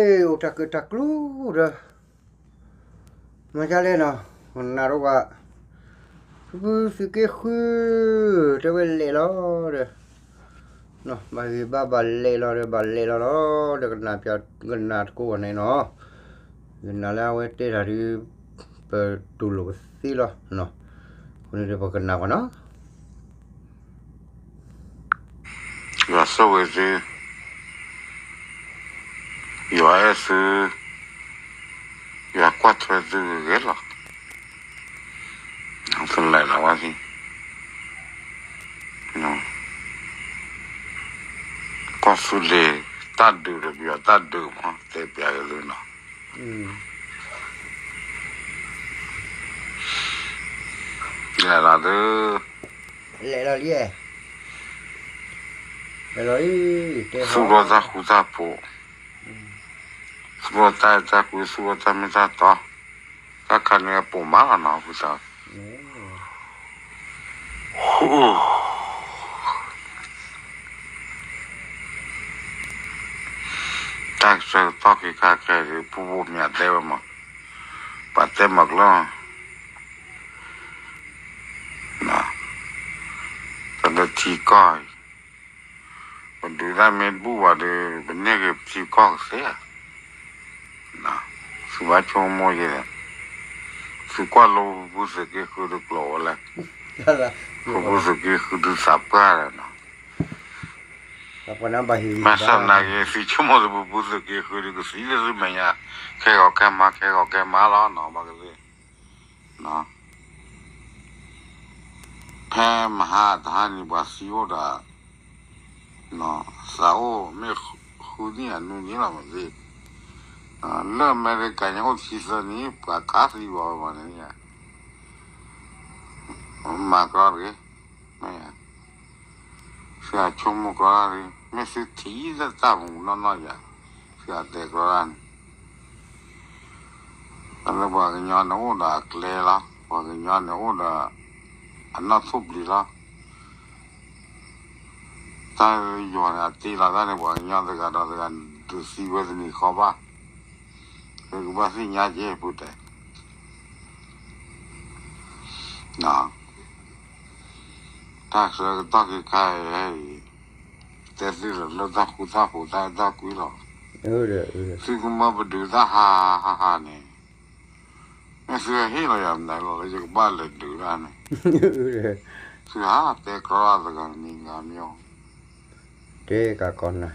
အိၣ်တၢ်ကၢၣ်တၢ်ကျူဒီး မၤဒ်လဲၣ်နီၤ, ကနၣ်တအိၣ်ဘၣ်, ဖုဖုသုးက့ဃု တဲဝဲလဲၤလီၤဒီး ဘၣ်ဂ့ၤဘၣ်ဘၣ်လဲၤလီၤဒီး ဘၣ်လဲၤလီၤလီၤဒီး ကနၣ်ပၠး ကနၣ်တကိးဘၣ်န့ၣ်နီၤ, ကနၣ်လၢအဝဲတဲတၢ်ဒုး ပတူၢ်လိာ်ကသ့လီၤ, အဃိန့ၣ်ဒီးပကနၣ်ကွၢ်နီၤ. ယွၤဆိၣ်ဂ့ၤသု, ယွၤအဲၣ်သု, ယွၤကွၢ်ထွဲသုဂ့ၤဂ့ၤလီၤ. သုလဲၤလီၤဝဲသ့ၣ်, ကွၢ်သုလ့ၤတၢ်ဒုးဒီး ပယီၤတၢ်ဒုးမး တဲပျးက့ၤသုနီၤ. လဲၤလီၤသု, လဲၤလီၤလံ, လဲၤလီၤလံ, တဲ သူၣ်ထီၣ်တၢ်ဃူတၢ်ဖိး, သူၣ်ထီၣ်တၢ်အဲၣ်တၢ်ကွံ သူၣ်ထီၣ်တၢ်မ့ၢ်တၢ်တီ, တၢ်ခါန့ၣ်အပိာ်မးလီၤနီၤ ဃုသး တၢ်ကဆၢကတီၢ်ခဲခါခဲအံၤ ပူဖိမၠးတဲဝဲမး, ပှၤတဲမၤကျၢၤ, တၢ်လၢထံကီၢ်အံၤ ပဒုးတၢ်မ့ၢ်တဘူၣ်ဘၣ်ဒီး ပန့ၢ်က့ၤထံကီၢ်ကသ့ဧါ. သုဘၣ်ဆိကမိၣ်ယဲ, သုကွၢ်လိဖုသုးက့ဃုတကျိၤဝဲလဲၣ်, ဖုဖုသုးက့ဃုဒုးသးပှၢ်ဒီးနီၤ, ဘၣ်ဆၣ်သနာ်က့ သုဆိကမိၣ်သုဖုသုးက့ဃုဒုးကသံလၢသုမဲာ်ညါ, ခဲဂီၤခဲမါ ခဲဂီၤခဲမါလီၤနီၤ ဘၣ်ကသ့ၣ် ဖဲမဟါတဟါန့ၣ် ပှၤသံအိၣ်ဒီး သးအိၣ်မ့ၢ်ဃုနံၣ်အနွံနံၣ်လီၤမ့ၢ်သ့, လၢအမဲရကၤညါအိၣ်တဆံသၢနံၣ် ပှၤခးသံဝဲမးန့ၣ်, မၤကီတဂ့ၤ, မ့ၢ် သုဆိကမိၣ်ကီတၢ်န့ၣ် မ့ၢ်သုထံၣ်လၢတၢ်မူးနီၢ်နီၢ်ယၤ, သုအတဲကီတၢ်န့ၣ်, တၢ်လၢပှၤကညီန့ၣ်အိၣ်ဒီးအကျဲလီၤ, ပှၤကညီန့ၣ်အိၣ်ဒီး အနီၢ်ထိၣ်ပျံၤလီၤ, တၢ်လၢယွၤန့ၣ် အတ့လီၤတၢ်န့ၣ် ပှၤကညီတဂၤဒီးတဂၤ ဒုးသံဝဲတမံၤဃီဘၣ်, သုကဘၣ်သ့ၣ်ညါက့ၤ ပူၤတဲာ် တၢ်ကဆၢကတီၢ်ခဲခါအံၤ တဲသုလၢတၢ်ဃူတၢ်ဖိးတၢ်အဲၣ်တၢ်ကွံလီၤ, သုကမၢပဒုးတၢ်ဟးဟးဟးန့ၣ်, မ့ၢ်သုဟ့ၣ်လီၤယၤမနုၤလီၤလၢယကဘၣ်လဲၤဒုးတၢ်န့ၣ်, သုဟးတဲကြီတဂၤမံၤဂၤမံၤ, တဲကကီနၤ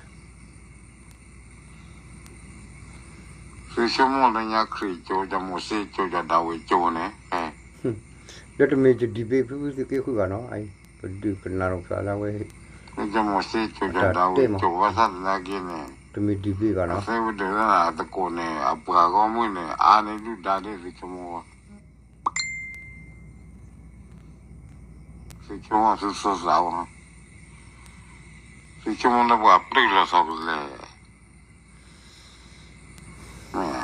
သုဆိကမိၣ်လၢညါခရံာ်ကၠိ ကၠီၤမိၤၡ့ကၠိ ကၠီၤဒၤဝံးကၠိန့ၣ်, ဒီးတမ့ၢ်ယဒံးဘ့ၣ်ဖုဖုသုးက့ဃုဂၤနီၤ, ပဒုးကနၣ်လိာ်သးလၢအဝဲ, ကၠီၤမိၤၡ့ကၠိ ကၠီၤဒၤဝံးကၠိ ဘၣ်ဆၣ်သနာ်က့န့ၣ်, တမ့ၢ်ဒံးဘ့ၣ်ဂၤနီၤ, သ့ၣ်ဝဲဒၣ်သကိးန့ၣ် အပှၤဂီၢ်မုၢ်န့ၣ် အါန့ၢ်ဒုၣ်ဒါဒ်သုဆိကမိၣ်ဝဲ သုဆိကမိၣ်သုသူၣ်သးဝဲ, သုဆိကမိၣ်လၢပှၤပျုၢ်လီၤသီကလဲၣ်,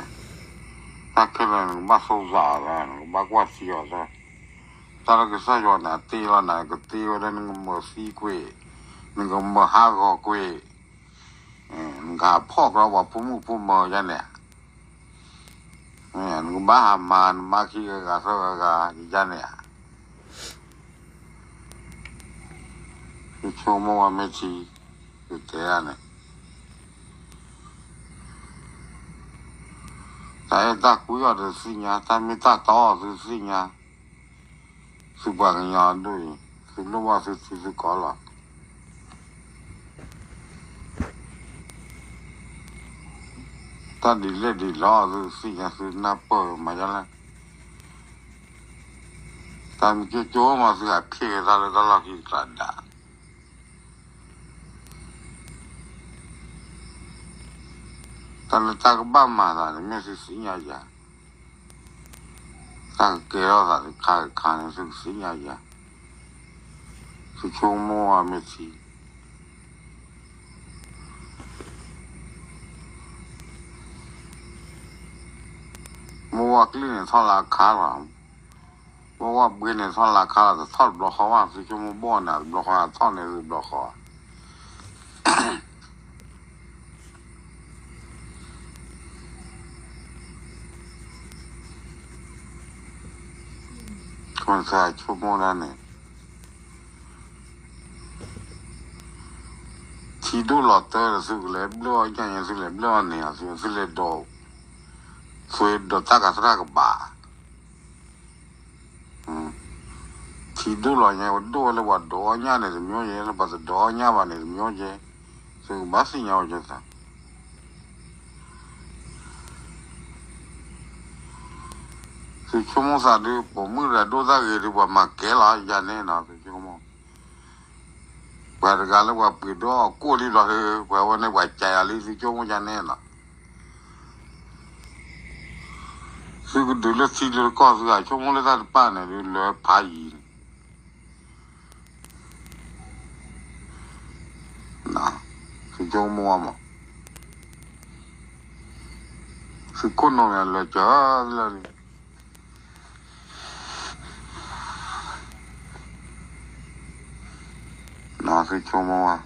တၢ်ခဲလၢာ်နကဘၣ်သူၣ်သးအီၤလီၤ, နကဘၣ်ကွၢ်ထံအီၤလီၤ, တၢ်လၢကစၢ်ယွၤန့ၣ် အတ့လီၤနၤ ကတ့ဝဲလၢနကမၤသံကွံာ်, နကမၤဟးဂီၤကွံာ်, နကဟးဖီၣ်ကျီပှၤဖိမုၣ်ဖိမၢၤယါန့ၣ် နကဘၣ်ဟးမၤနမါခံဂၤဂၤသၢဂၤဂၤယါန့ၣ်ဧါ, ယဆိကမိၣ်ဝဲမ့ၢ်ထံ, ယတဲဒၣ်န့ၣ်, တၢ်အဲၣ်တၢ်ကွံအီၤဒီးသ့ၣ်ညါ, တၢ်မ့ၢ်တၢ်တီအီၤသုသ့ၣ်ညါ, သုပှၤကညီဒိၣ်အံၤ သုလိၣ်ဘၣ်သုထံသုကီၢ်လီၤ. တၢ်ဒ်လဲၣ်ဒ်လဲၣ် သုသ့ၣ်ညါ သုနၢ်ပၢၢ်မၤယါလဲၣ်. တၢ်မ့ၢ်ကၠိကၠိမး သုဟးဖျ့က့ၤတၢ်လၢတၢ်လီၢ်ခံတကျါဒၣ်. တၢ်လၢတၢ်ကဘၣ်မၤသးန့ၣ် မ့ၢ်သုသ့ၣ်ညါယၤ, တၢ်ကကဲထီၣ်သးတခါတခါန့ၣ် သုကသ့ၣ်ညါယၤ, သုဆိကမိၣ်ဝဲမ့ၢ်ထံ မိၢ်ဝၢ်ကျံၣ်န့ၣ်ထီၣ်လၢအခါလီၤ. မိၢ်ဝၢ်ဘှ့န့ၣ်ထီၣ်လၢအခါလီၤ, တထီၣ်တဘျီဃီဘၣ်, သုဆိကမိၣ်ဘီၣ်န့ၣ် တဘျီဃီ ထီၣ်န့ၣ်တဘျီဃီ. ဆိကမိၣ်ဒၣ်န့ၣ် ထံဒိၣ်လီၤတၢ်ဒီး သုကလဲၤဘျၢၣ်အီၣ်ညၣ်ညါ သုလဲၤဘျၢၣ်အီၣ်န့ၢ်အီၤ သု သုလဲၤဒိး သုဒီးတၢ်ကသရၣ်ကဘၣ် ထံဒိၣ်လီၤညါ ပဒိၣ်ဝဲလၢပှၤဒိးအီၣ်ညၣ်န့ၣ် တမျိုးယဲ လၢပှၤတဒိးအီၣ်ညၣ်ဘၣ်န့ၣ် တမျိုးယဲ သုကဘၣ်သ့ၣ်ညါဝဲယသး သုဆိကမိၣ်သးဒုး ပိာ်မုၣ်တဂၤဒိၣ်တၢ်ဂ့ၤဒုး ပှၤမၤကဲလီၤယၤန့ၣ်နီၤ သုဆိကမိၣ် ပှၤတဂၤလၢပှၤပှ့ၤဒိၣ်အီၣ်ကိၣ်လံဘျီဒီး ပှၤဝဲန့ၣ်ပှၤကးယၤလံ သုဆိကမိၣ်ယၤန့ၣ်နီၤ သုကဒုးလၢထံဒုးတကီၢ် သုဂၤဆိကမိၣ်လၢတၢ်တပာ်န့ၣ်ဒုး လၢဖးယံၤန့ၣ် သုဆိကမိၣ်မး သုခိၣ်နူာ်န့ၣ်လၢာ်စၢၤလၢာ်လံ သုဆိကမိၣ်ဝဲ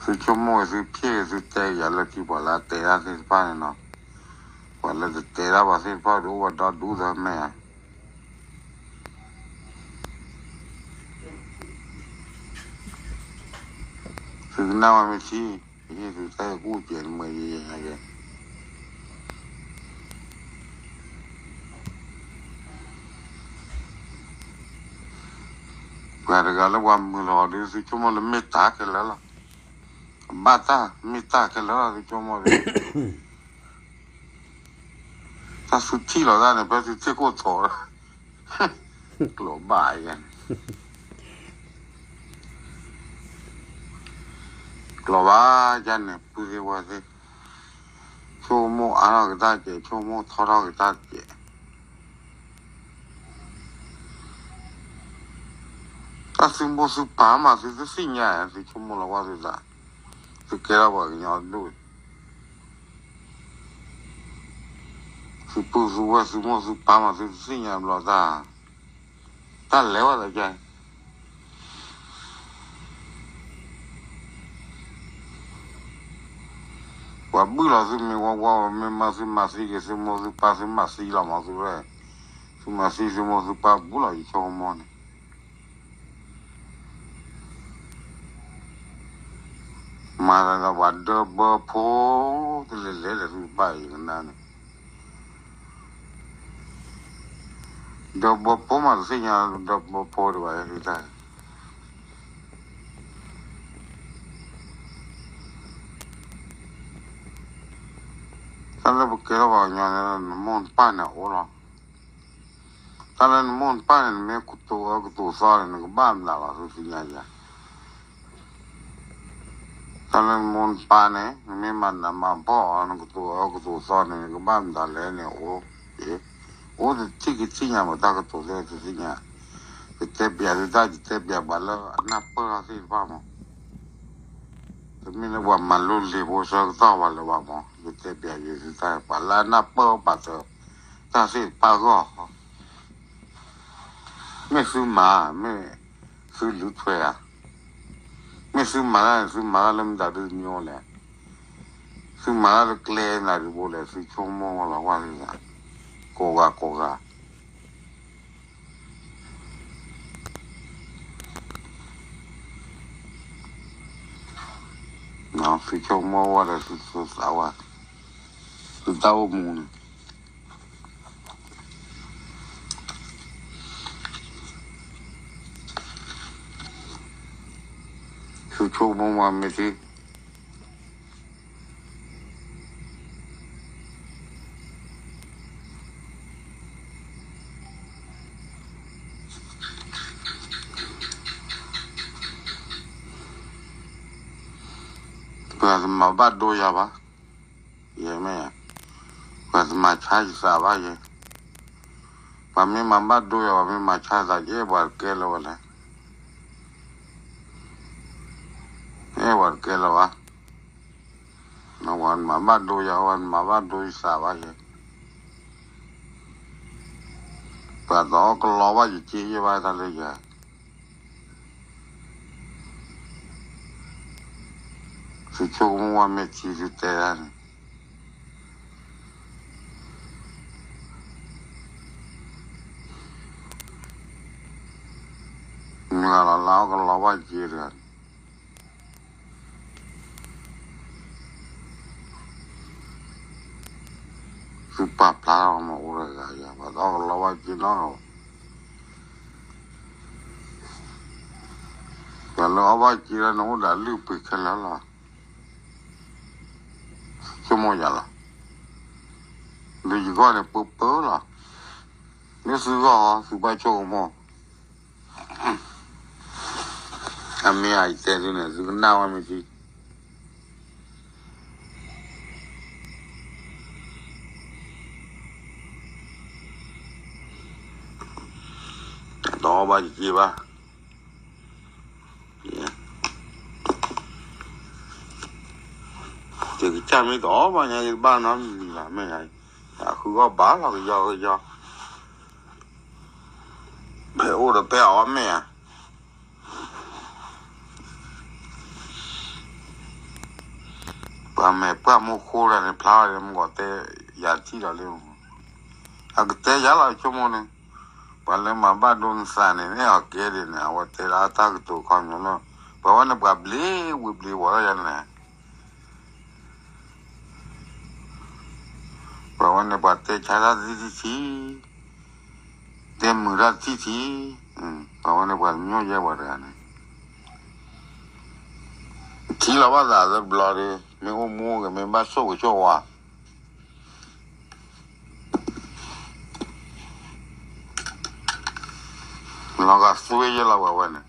သုဆိကမိၣ်ဝဲ သုဖျ့ၣ်ဂ့ၤ သုတဲယၤလၢထံပှၤလၢအတဲတၢ်သ့ၣ်တဖၣ်န့ၣ်နီၤ ပှၤလၢတတဲတၢ်ပှၤသ့ၣ်တဖၣ်ဒုး အိၣ်ဝဲဒီဒူၣ်သၢမ့ၢ်ဧါ သုကနၣ်ဝဲမ့ၢ်ထံ သုတၢ်ကူၣ်ကဲၤမ့ၢ်ယဲယဲ ပှၤတဂၤလၢပှၤမုာ်လီၤဒုး သုဆိကမိၣ်လၢမ့ၢ်တၢ်ခဲလၢာ်လီၤ. ဘၣ်တၢ်မ့ၢ်တၢ်ခဲလၢာ်လီၤ သုဆိကမိၣ်ဒုး တၢ်သုထံၣ်လီၤတၢ်န့ၣ် ဖဲသုထံၣ်ခိၣ်ထိးလီၤ ကျိာ်ဘၣ်ယဲန့ၣ် ကျိာ်ဘၣ်ယဲန့ၣ် ပုၢ်သ့ၣ်ဝဲၢ်သ့ၣ် ဆိကမိၣ်အါထီၣ်က့ၤတၢ်ကဲး ဆိကမိၣ်ထီထီၣ်က့ၤတၢ်ကဲး တၢ်သုမိၢ်သုပၢ်မး သုတသ့ၣ်ညါ သုဆိကမိၣ်လီၤဝဲသုသး သုကဲထီၣ်ပှၤကညီဒိၣ် သုပုၢ်သုဝဲၢ်သုမိၢ်သုပၢ်မး သုတသ့ၣ်ညါဘျီတၢ် တၢ်လဲၤဝဲလၢက ပှၤဘုၣ်လီၤသုမ့ၢ်ဝီဝီ မ့ၢ်မၤသုမၤသံက့ၤ သုမိၢ်သုပၢ် သုမၤသံလီၤမးသုဝဲ သုမၤသံသုမိၢ်သုပၢ်ဘူးလီၤ ယဆိကမိၣ်န့ၣ် မၤသးဒီးပှၤဒၢဘၢဖိ တလဲၤလဲၤဒီးသုတဘၣ်အံၤကနၣ်န့ၣ် ဒၢဘၢဖိမးတသ့ၣ်ညါ ဒၢဘၢဖိဒံးဘၣ် သုတၢ် တၢ်လၢပကဲထီၣ်ပှၤကညီန့ၣ် နမိၢ်နပၢ်န့ၣ်အိၣ်လီၤ တၢ်လၢနမိၢ်နပၢ်န့ၣ် နမ့ၢ်ကတိၤအၢကတိၤသီန့ၣ် နကဘၣ်မနုၤလီၤ သုသ့ၣ်ညါယၤ တၢ်လၢနမိၢ်နပၢ်န့ၣ် နမ့ၢ်မၤနးမၤဖှီၣ်အီၤ နကတိၤအၢကတိၤသီန့ၣ် နကဘၣ်မနုၤလဲၣ်န့ၣ် အိၣ် အိၣ်တထံၣ်ကထံၣ်ညါမး တၢ်ကတိၤသ့ၣ်တသ့ၣ်ညါ ကတဲပျးသုတၢ် ယတဲပျးပှၤလၢအနၢ်ပၢၢ်ထီၣ်သ့ၣ်တဖၣ်မး တမ့ၢ်လၢပှၤမၤလိလံာ်ဖိဆၢကတီၢ်ဘၣ်လၢၤဘၣ်မး ယတဲပျးယသုတၢ် ပှၤလၢအနၢ်ပၢၢ်ပာ်စၢၤ တၢ်သ့ၣ်တဖၣ်အဂီၢ် မ့ၢ်သုမၤ မ့ၢ်သုလူၤထွဲဧါ, မ့ၢ်သုမၤတၢ်န့ၣ် သုမၤတၢ်လၢမတၤဒုးတမံၤလဲၣ်, သုမၤတၢ်လၢကျဲနၤဒုးဘိလဲၣ်, သုဆိကမိၣ်လီၤဝဲသုသး, ကိးဂၤကိးဂၤ သုဆိကမိၣ်ဝဲဒီးသုသးဝဲ, သုတၢ်အိၣ်မူန့ၣ် သုဆိကမိၣ်မ့ၢ်ထံ ပှၤတမၤဘၣ်ဒိယၤဘၣ်, ယဲမ့ၢ်, ပှၤတမၤဆါယသးဘၣ်ယဲ, ပှၤမ့ၢ်မၤဘၣ်ဒိယၤ ပှၤမ့ၢ်မၤဆါသး ယအဲၣ်ပှၤတကဲလၢၤဝဲလဲၣ်, အဲၣ်ပှၤတကဲလၢၤဘၣ်, ပှၤမၤဘၣ်ဒိယၤ ပှၤမၤဘၣ်ဒိယသးဘၣ်ယဲ, ပှၤတအီၣ်ကလီဘၣ်ယက့ယဲဘၣ်တၢ်လၢယၤ သုဆိကမိၣ်ဝဲမ့ၢ်ထံသုတဲတၢ်န့ၣ်, မုၢ်ဂၤလီၤလၢအီၣ်ကလီဘၣ်က့ၤတဂၤန့ၣ် သုပာ်ဖျါထီၣ်မၤအိၣ်တဂၤယၤ ပှၤတအီၣ်ကလီဘၣ်က့ၤနီတဂၤဘၣ်. ပှၤလၢအီၣ်ဘၣ်က့ၤလၢနအိၣ်ဒီးလုၢ်ပှ့ၤခဲလၢာ်လီၤ. ဆိကမိၣ်ယၤလီၤ. ဒုးယဂီၢ်န့ၣ်ပၢပၢလီၤ. မ့ၢ်သုဂီၢ်ဟီ သုဘၣ်ဆိကမိၣ် အမ့ၢ်အယတဲသုန့ၣ် သုကနၣ်ဝဲမ့ၢ်သု တအီၣ်ဘၣ်ယက့ၤဘၣ်. ယကစၢ်မ့ၢ်တအီၣ်ဘၣ်ညါ ယတဘၣ်နီတမံၤဘၣ် မ့ၢ်ဧါ. ယဃုအီၣ်ဘၣ်လီၤ ကယီကယီ ဖဲအိၣ်ဒီးဖဲအီၣ်မ့ၢ်ဧါ. ပှၤမဲာ်ပှၢ်မူခိၣ်တဂၤန့ၣ် ဖျါဝဲဒီးမုၢ်ဂီၤတဲ ယၤထံၣ်ဒီးလံ. အကတဲယၤလီၤ ဆိကမိၣ်န့ၣ် ပှၤလၢမၤဘၣ်ဒိနသးန့ၣ် မ့ၢ်အီၤကဲဒ်န့ၣ် အဝဲတဲလၢအတၢ်ကတိၤခီပညီလီၤ. ပှၤဝဲန့ၣ်ပှၤဘျ့ဝံၤဘျ့ဝီၤလီၤယၤန့ၣ် ပှၤဝဲန့ၣ်ပှၤတဲဆါတၢ်သံထံထံ, တဲမုာ်တၢ်ထံထံ, ပှၤဝဲန့ၣ်ပှၤကညီယဲပှၤတဂၤန့ၣ် ထံလီၤဘၣ်သးတဘျီဒီး မ့ၢ်အိၣ်မူအိၣ်ဂ့ၤ မ့ၢ်ဘၣ်ဆိၣ်ဂ့ၤဆိၣ်ဝါ လီၤဂာ်သွေးယဲလီၤပှၤဝဲန့ၣ်,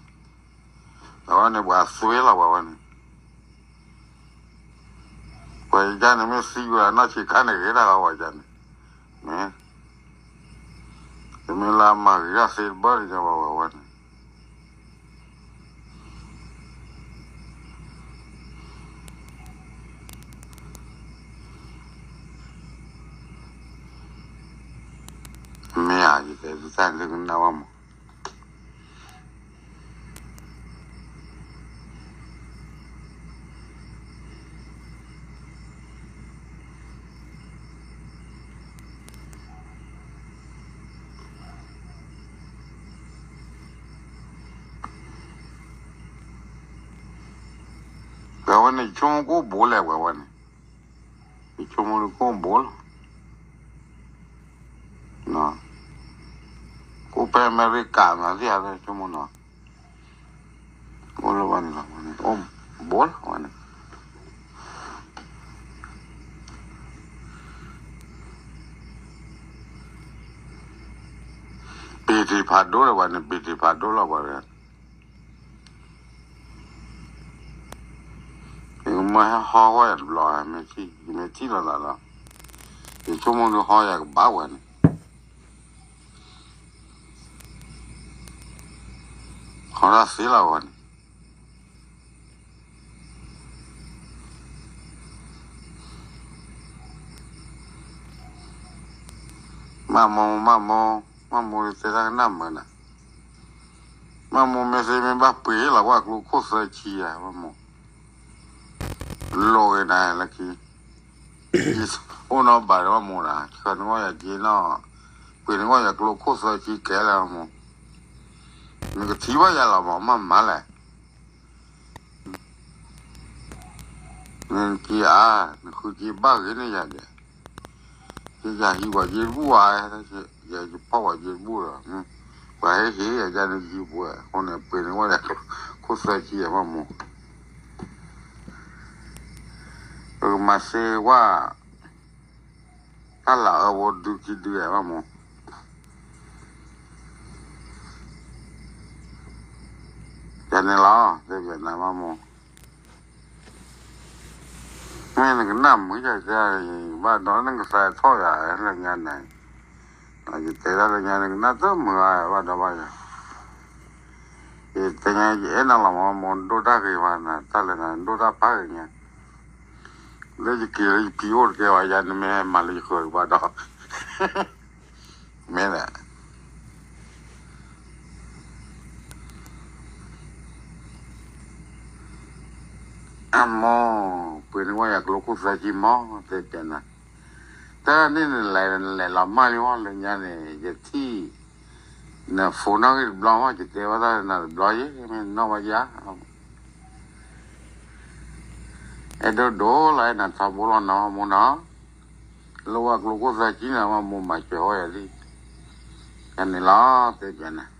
ပှၤဝဲန့ၣ်ပှၤသွေးလီၤပှၤဝဲန့ၣ်, ပှၤယကန့ၣ်မ့ၢ်သံဝဲနီၢ်ဆံးခါန့ၣ်ဂ့ၤတၢ်လီၤပှၤယကန့ၣ်, မ့ၢ်, တမ့ၢ်လၢအမၤဂ့ၤတၢ်သ့တဘၣ်န့ၣ် ပှၤဝဲဝဲန့ၣ် မ့ၢ်ဧါ, ယတဲသုတၢ်လၢကနၣ်ဝဲမး. ပှၤဝဲန့ၣ် ယဆိကမိၣ်ကအိၣ်ဘူးလဲၣ် ပှၤဝဲန့ၣ်, ယဆိကမိၣ်ကအိၣ်ဘူးလီၤ. ကအိၣ်ဖဲအမဲရကၤမး သ့ၣ်ဧါ ဆိကမိၣ်နီၤ, အိၣ်လၢဝဲန့ၣ်လီၤ, အိၣ်ဘူးလီၤဝဲန့ၣ်. ပ့ၤထံးဖးဒိၣ်လၢၤဝဲန့ၣ်, ပ့ၤထံးဖးဒိၣ်လီၤဝဲန့ၣ်. ယကမၢဟဲဟီဝဲယၤတဘျီ, ယမ့ၢ်ထံၣ်လီၤသးလီၤ, ယဆိကမိၣ်ဒုးဟီယၤကဘၣ်ဝဲန့ၣ်, ဟီတၢ်သ့လီၤဝဲန့ၣ်. မးမိၢ်, မးမိၢ်, မးမိၢ်တဲတၢ်ကနၣ်မုာ်နၤ, မးမိၢ်မ့ၢ်သ့မ့ၢ်ဘၣ်ပှ့ၤလီၤ ကွၢ်ကျိခိၣ်သၢဆံယၤ မးမိၢ်, လိၣ်ဂ့ၤနၤလၢခံ, အိၣ်နီၢ်ဘၣ်ဒီးမးမိၢ်ဒၣ်, ဆှၢနဂီၢ်ယၤက့ၤနီၢ်, ပှ့ၤနဂီၢ်ယၤကျိခိၣ်သၢဆံကဲလၢမးမိၢ်, နကထံၣ်ဘၣ်ယၤလီၤမး မးမးလဲၣ်. နက့ၤဧါ, နဃုက့ၤဘၣ်ဂ့ၤန့ၢ်ယၤဒဲး, ယဟံးပှၤက့ၤတဘူၣ်ဧါ, ယဖီၣ်ပှၤက့ၤတဘူၣ်ဒီး, ပှၤဟ့ၣ်ဟ့ၣ်ယၤဒၣ်နကဟံးပှဲၤ, အဃိန့ၣ် ပှ့ၤန့ၢ်ဝဲဒၣ်ခိၣ်သၢဆံယၤ မးမိၢ်, ပကမၤသ့ဝဲ တၢ်လၢအဝဲဒုးကံဒုးဧါ မးမိၢ်, ယၤန့ၣ်လီၤ, တဲဘၣ်နၤ မးမိၢ်. မ့ၢ်နကနၣ်မုာ်ယၤတဲ, ဘၣ်ဒီးနကသးထီၣ်ယၤလၢညါန့ၣ်, ယတဲဒၣ်လၢညါန့ၣ် ကနၣ်တမုာ်ဧါ ဘၣ်ဒီးဘၣ်ယၤ, ယတဲညါ ယအဲၣ်နၤလီၤမး မိၢ်ဒိၣ်တၢ်ဂ့ၤဘၣ်နၤ တၢ်လၢနၤဒိၣ်တၢ်ဖးဂ့ၤညါ, လၢယက့ၤလၢယဖံအိၣ်တကဲဘၣ် ယၤနမ့ၢ်မၤလၢယဃၢၤကဘၣ်ဒီး မ့ၢ်ဒၣ် အမိၢ်, ပှ့ၤန့ၢ်ဝဲယၤကျိခိၣ်သၢဆံမး တဲတဲနၤ, တၢ်န့ၣ်နလဲၤနလဲၤလီၤမၢ်လံဝဲလၢညါန့ၣ် ယထံၣ်, နဖိနီၣ်ဂံၢ်တဘျီမး ယတဲဝဲဒၣ်နၤတဘျီယဲ မ့ၢ်နီၣ်ဘၣ်ယၤ, အဲၣ်ဒိးဒိၣ်လီၤ အဲၣ်နၤထီဘိလီၤ နမူနီၤ, လၢဝဲကျိခိၣ်သၢဆံန့ၣ် မ့ၢ်မိၢ်မၤစၢၤဝဲယၤလံ, ယန့ၣ်လီၤ တဲပျဲနၤ